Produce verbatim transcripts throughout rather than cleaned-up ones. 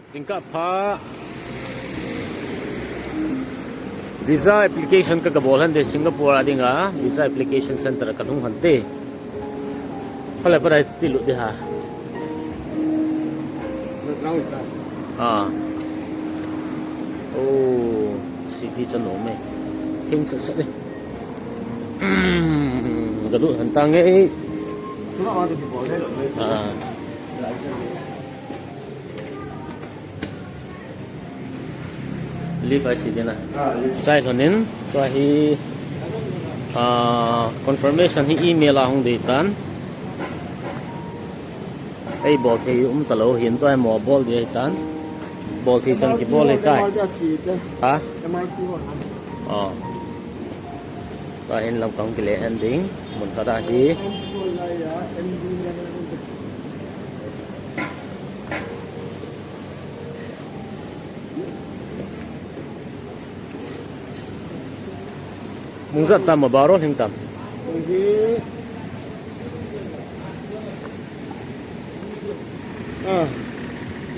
Jingkah pha visa application ka, kabol hante Singapore a dinga visa application center a kalhung hante. Phala phala tilut ding ham. Ah. Oh, city chu anom e. Theng sat sat e. Kalut hante nge. Ah. Leave a chi ding a. Ah, leave. Chai lhonin, tua hi, ah, confirmation hi email a hung ding tan. Ei bol thei um talou hin tua hi mo bol ding ahi tan. Bol thei chan kibol ahi tai. M R P a chi te. Ha? M R P ho na. Oh. Tua hin lam kahung kile hen ding. Mun khat a hi. Mungzat tam a Baro lhing tam. Ah,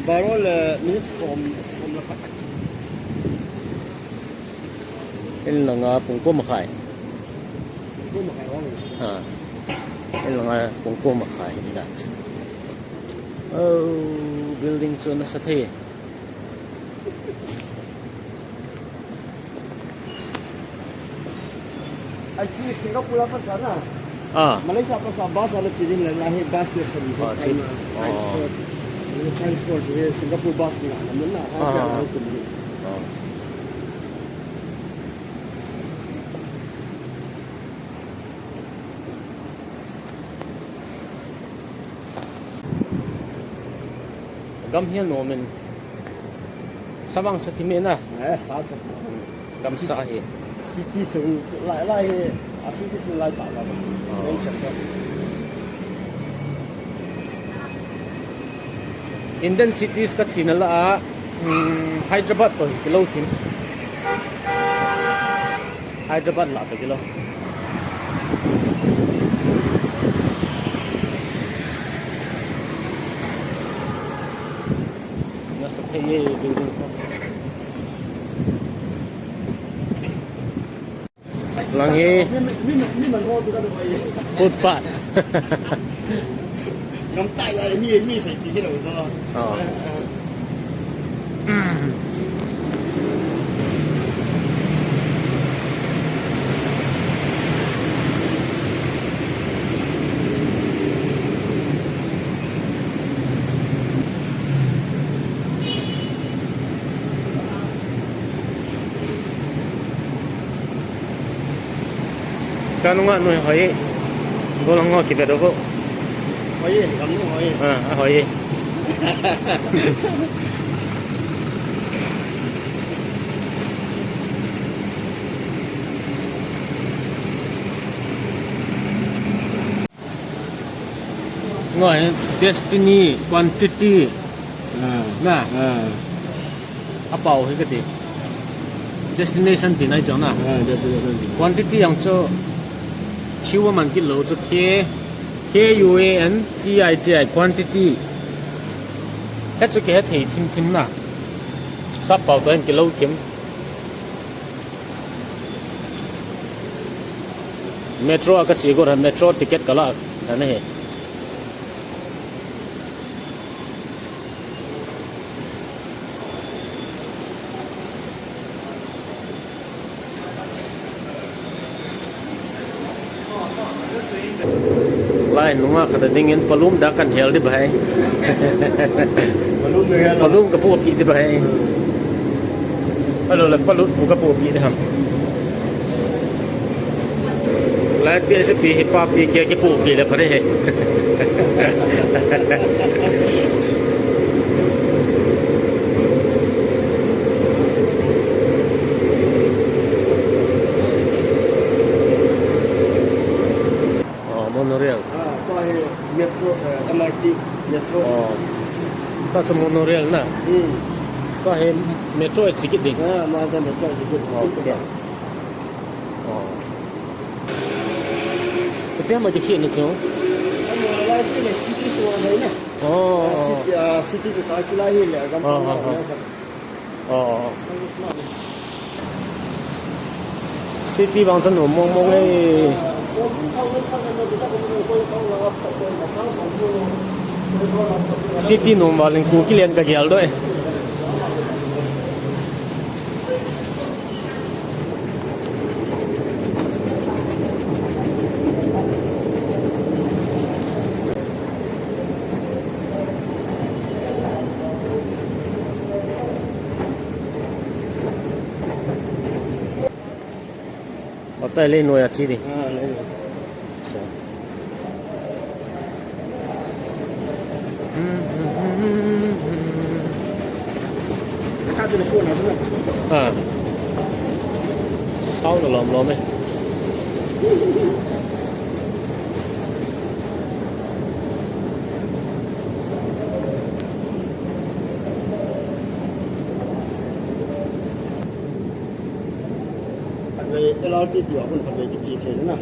Baro le minute som, som le khat. In langa pung ko makhai. Pung ko makhai hong. Ha. In langa pung ko makhai ni dat. Oh, building chu nasa thei. Ahi Singapore a pasa na. Ah. Malaysia a pasa bus a la chi ding le, la hi bus station. Ah, chi. Transport. Oh. Transport hi Singapore bus ni na mun na. Ah, ah, ah. Ah. Gam hi anom in. Sa vang sa thim e na. Eh, sa sa. Gam sa hi. City sung lai lai hi. A city sung lai ta la. Oh. Main center. Indian cities ka chi na la a, um, Hyderabad toh hi kilou thim. Hyderabad lah toh kilou. Nasa thei e building ko. Lang hi footpath. Ngam tai la mi, mi sai pi kilo to. Oh. Ka nunga noi hoi. Golang ngo kibe dobo. Hoi, gam nu hoi. Ah, ah, hoi. Ngoi, destiny, quantity. Ah. Na. Ah. Apao hi kati. Destination ti nai chang na. Ah, destination ti. Quantity jong chu, chu aman kilou chu K, K U A N T I T I, quantity. Hichu kihe thei thim thim na. Sap pao toh hin kilou thim. Metro a kache got a, metro ticket kala, ana hi. Lai nunga khat a dingin palum da kan hel di bai. Palum na hel. Palum kapopi di bai. Alo la palut pu kapopi di ham. Lai pi se pi hi papi kia kipopi le pare he. Oh, monorail. Ah, tua hi metro, eh, M R T, metro. Oh. Tua chu monorail na? Hmm. Tua hi metro a chi kit ding. Ah, ma tua metro a chi kit. Okay. Oh. Tua pi ma ti khi ni chu. Ama la chi le city so hai na. Oh. City, ah, city chu ta chu lai hi le, gam. Oh, oh, oh. Oh. City vang chu nom mong mong e. City nom val in Kuki len ka gel doh e. Hotel le noi a chi di. Ah, le noi. Acha. Ah. Sao na lom lom e. Khatvei L R T T a hun khatvei kiche thei na.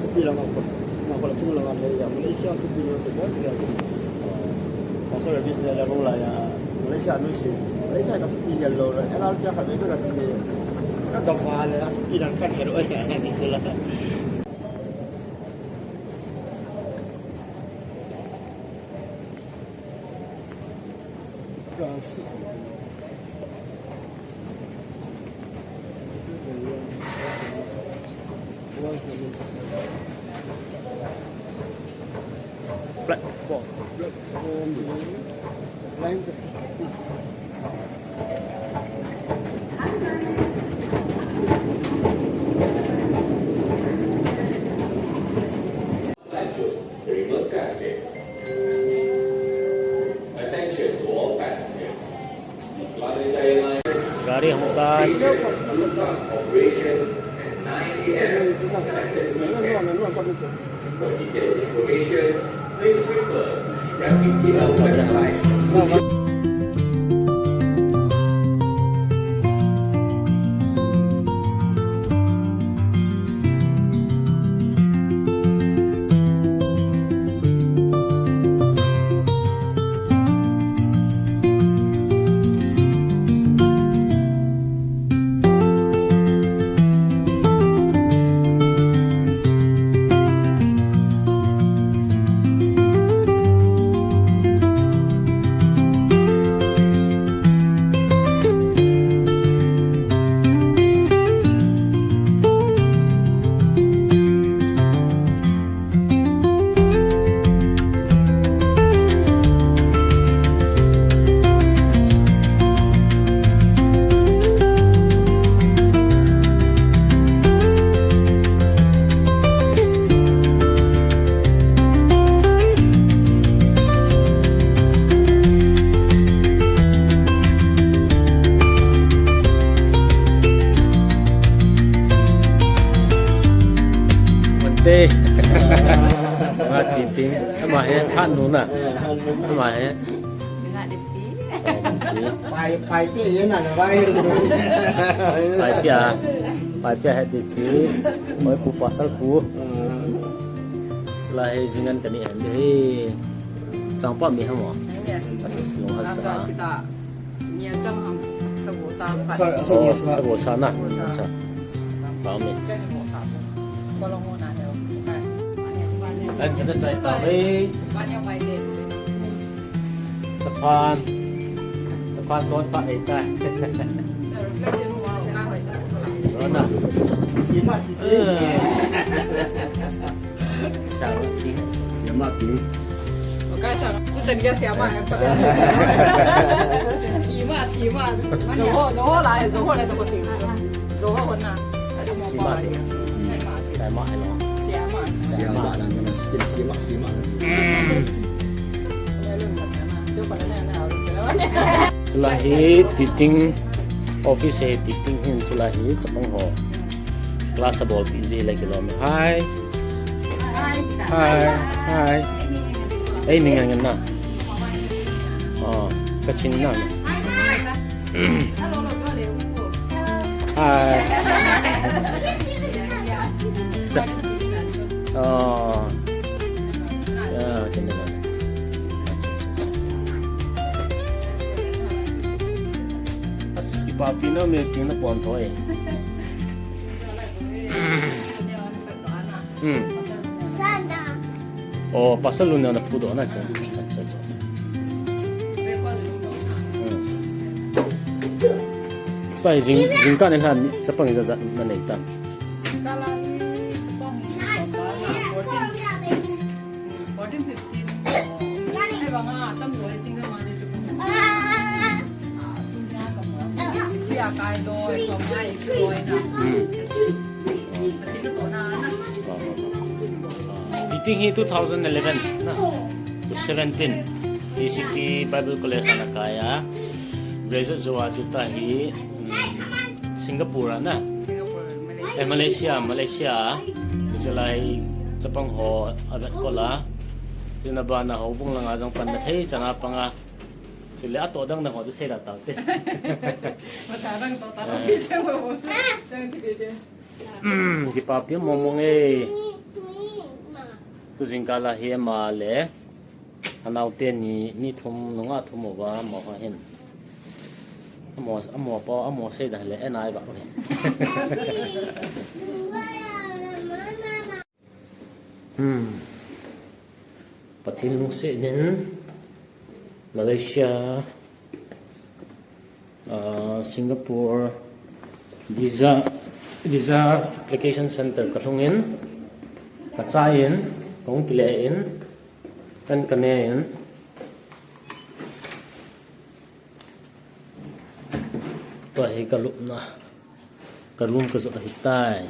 Khopi langa khut, na khut chung langa lei a, Malaysia khopi langa se bon se a. Masa service ne la rong la ya, Malaysia noi se. Malaysia ka khopi ya lo la, L R T T a khatvei ka che. Ka dong fa le, khopi langa ka hero ya, ni se la. Platform. Platform. Terima kasih. Attention to all passengers. Flight Airline. Gari hung tan. Operation at nine A M. For detailed information, please refer to the Rapid T L website. Mante. Ama Tintin. Ama hi, ha nu na. Ama hi. Pai, pai pe ye na na pai. Pai pe a. Pai pe a he ti chi. Oi pu pasal pu. Chulai hi jingan kani an hi. Changpa mi ham o. As, long hal sa. Sa, sa, sa, sa, sa na. Acha. Pao mi. An kata chai ta ve. Chaphan. Chaphan ton pa nei ta. Rona. Sima ti. Sima ti. Sima ti. Sima, sima. Zoho, zoho la, zoho la to ko sima. Zoho hona. Sima ti. Sima, hello. Sima. Sima la, sima, sima. Chulai hi Titing office hi, Titing hin chulai hi chapang ho. Class a bolpi ji le kilom. Hi. Hi. Hi. Ei, mi ngan ngan na. Oh, ka Chin na. Hi. Oh. Ya, Chin na. Papi na me ting na pon thoi. Hmm. Oh, pasal lu na na pu do na che. Acha, acha. Hmm. Pai jing, jingkah ni ham chapang jaja na nei ta. Fourteen, fifteen. Ai, bang a, tam lo, ai, single mother chu. Ah, single ka mo. Ya kai lo, so mai, so na. Hmm. Pati ka to na, na. Meeting hi two thousand eleven na to seventeen. A C T Bible College ana kai a. Graduate jo a chu ta hi, hmm, Singapore a na. Singapore, Malaysia. Eh, Malaysia, Malaysia. Ichalai chapang ho avet kol a. Chuna bana houbung langa jong pan na thei chana panga. Chule ato dang na ho chu sei da tau te. Macha dang to ta lo pi che mo mo chu. Chang ti be de. Hmm, kipapi mong mong e. Tu jingkah la hi ama le. Anau te ni, ni thum nunga thum uva mo ho hin. Amo, amo pa, amo sei da le, e nai ba. Hmm. Pathen lungset in Malaysia, ah, Singapore, visa, visa application center ka lhung in, ka chai in, ka hung kile in, kan ka ne in. Tua hi ka lupna, ka room ka jot ahi tai.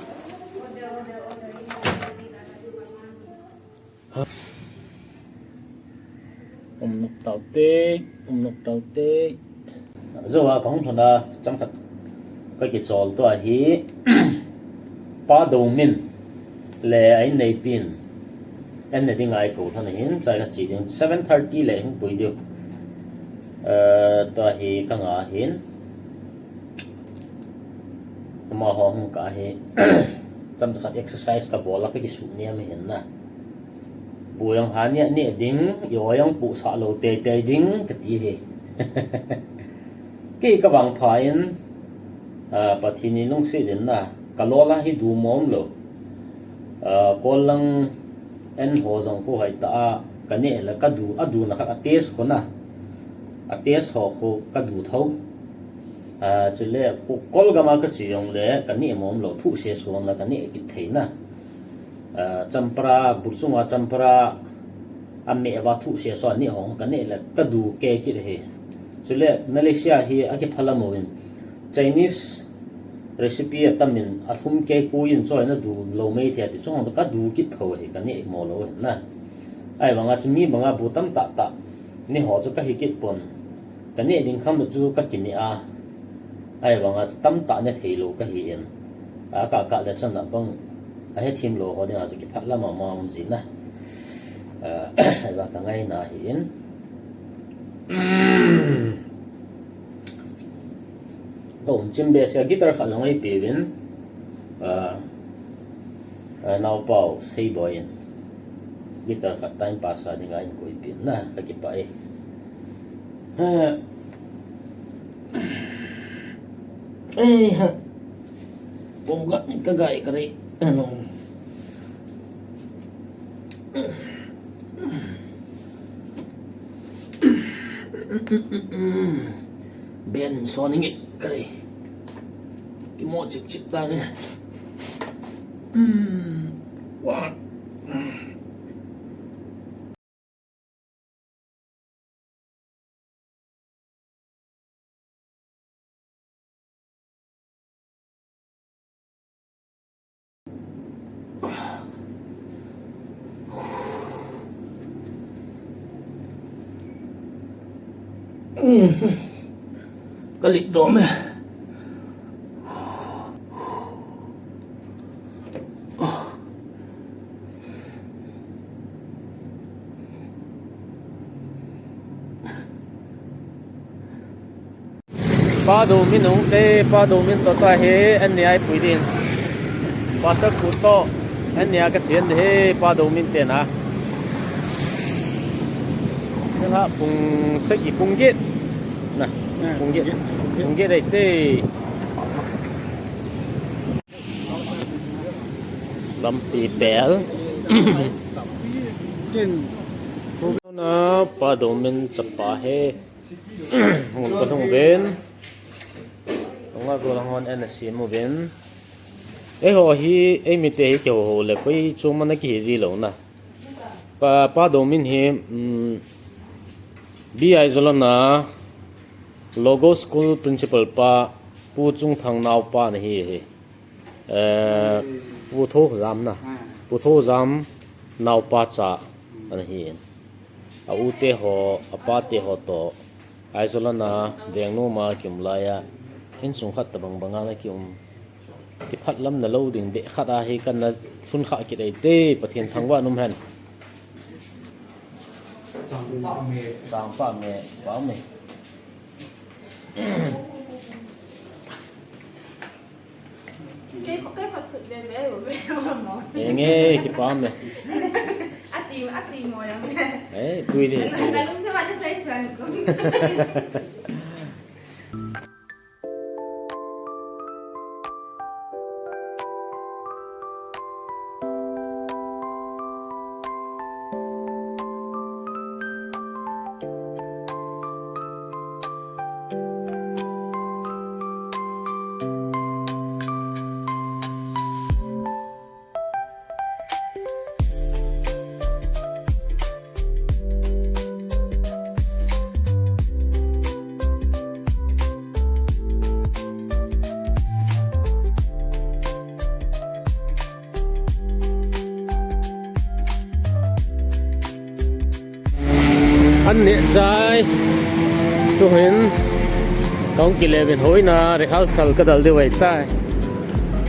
Ha. Um nok tau te, um nok tau te. Joa ka hung lhun a, chomkhat ka kichol tua hi. Pa Domin le a inneipin, an ne ding a eikou lhon ahin, chai ka che ding, seven thirty le hung pui diu. Eh, tua hi ka nga ahin. Amaho hung kah hi, chomkhat exercise ka bol a ka kisuh niam ahin na. Bu jong ha neh neh ding, i-o jong puhsah lou teitei ding ka ti hi. Kei ka vangpha in, ah, Pathen in lungset in na, ka lol a hi du mong lou. Ah, kol lang an ho jong ko hai ta a, ka neh le ka du, a du na khat a taste kho na. A taste ho ko ka du tho. Ah, chule ko, kol gam a ka che jong le ka neh mong lou, thu se suan la ka neh kit thei na. Ah, champra, bur chunga champra, a meh va thu se so a neh hong, ka neh le ka du kei kit hi. Chule Malaysia hi a kiphalam uvin. Chinese recipe a tam in a thum kei ko in choi na du lou mei thei ti chung hong ka du kit tho hi ka neh mo lou hi na. Ai vang a chu mi bang a bu tam tah tah. Ni ho chu ka hi kit pon. Ka neh ding kham chu ka kineh a. Ai vang a chu tam tah ne thei lou ka hi in. A ka ka le chan a bang. A he thim lou ho ding a chu kiphat lam a ma um ji na. Ah, ai va ka ngai na hi in. Ka um chim be sia guitar khat jong ei pe uvin. Ah, ah, naupau sei boi in. Guitar khat time pass a ding a in koi pe na ka kipah e. Ha. Ei ha. Bom ga ka gai ka rei. Ano. Ben so ni nge ka rei. Kimo chip chip ta nge. Hmm. Wa. Ka lip dom e. Pa Domin hung te, Pa Domin to ta hi, an ni ai pui din. Pastor Kut to, an ni a ka chen de hi, Pa Domin te na. Ni la pung sagi pung get. Na. Kung get, kung get dai te. Lampi pel. Na pa Domin chapa he. Hung ka hung ben. Hung a go lang hon en a si mu ben. Eiho hi, ei mite hi keiho ho le koi chung mana kihi ji lou na. Pa, pa Domin hi, um, B I Zalona Logo School Principal pa, Pu Chungthang naopa ana hi hi. Eh, Pu Thojam na. Pu Thojam naopa cha ana hi. A u te ho, a pa te ho toh. Aizawl a na, Vengnom a kium lai a. Insung khat tabang bang a na kium. Kiphat lam na lo ding beh khat a hi kan na thun kha kit ei te, Pathian thangvah in um hen. Chang pa me. Chang pa me, pa me. Kei, kei khat sut ve ve lo ve lo mo. Enge, kipah e. Ati, ati mo yang. Eh, tui di. Nalung te ma te sai san ko. An neh chai. Tuhin kahung kile uvin, hoina rehearsal kadal diu ahitai.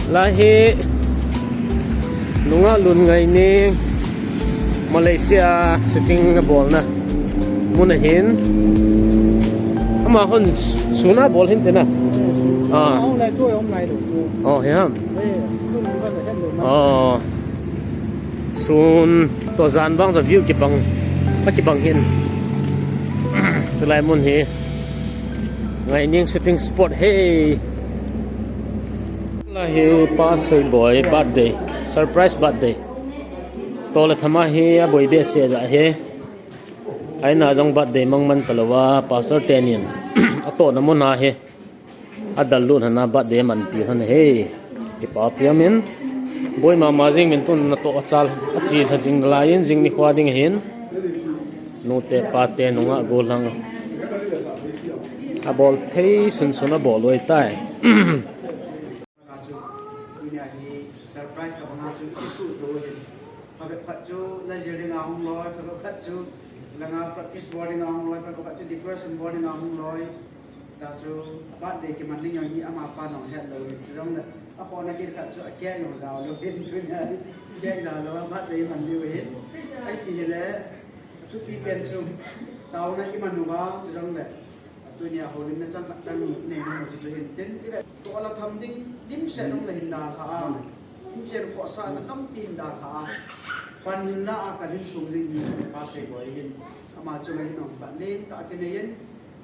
Lai hi nungah Lun Ngaini Malaysia shooting abolna mun ahin. Ama hon sun abol hinte na. Ah. Ahung lai tu, ahung lai tu. Oh, hiam. Eh, tu nung ka hen lo na. Oh. Sun toh jan vang chu view kibang, akibang hin. Tulai mun hi Ngaining shooting spot hi. Lai hi Pa Seiboi birthday, surprise birthday. Toh le thama hi aboi behseh jeh hi. Aina jong birthday mang man talou a, pastor tenin atohna mun a hi adal lut hana birthday manpi hon hi. Kipa piamin, boi mama jing min tun natoh achal, achil ha jing laiyin jing nikho ding ahin. Nute pate nungah gollhang abol thei sunsun abol u ahitai. Tunia hi surprise tabang a chu isuh to hin. Phabep khat chu la jil dinga hung loi, phabep khat chu langa practice bol dinga hung loi, phabep khat chu decoration bol dinga hung loi. Tachu birthday kiman ding jong hi amapa nong het lou hin. Chujongle akhohna kit khat chu a cake jong jao lou hin tunia. Cake jao lou a birthday man diu hin. Ahi hile thupi pen chu taona iman uva chujongle tunia holimna chang khat chang ni nei nom chu chu hin tin chule, toh la tham ding dimset nung la hin dalha a, inchen khohsahna tampi hin dalha a, panla a kan insung ding hi Pa Seiboi hin ama chunga hin ong khat lentah kinei in,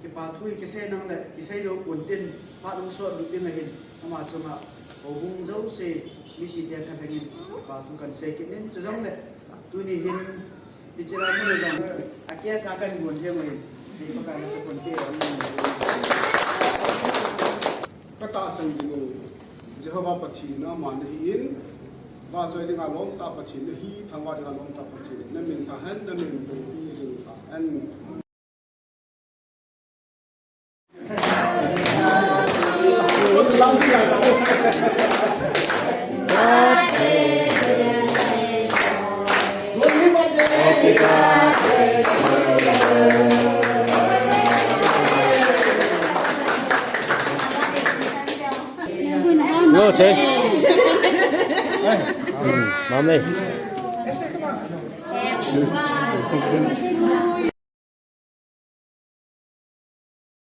kipa thu hi kisei nang le kisei jou pon tin, phat hung sot lut ding ahin, ama chunga houbung jouse mipite thalheng in kipa thu kan sei kit in, chujongle tuni hin hiche lai mun a jong a cake sa kan gon jeng uvin, sei pa kan chu kon te. Ka tahsan jing u Jehovah Pathen ama nahi in, vahchoi dinga lom tah Pathen nahi, thangvah dinga lom tah Pathen, na min thang hen, na min pumpi jing tahen. Lo, say. Hmm, mami.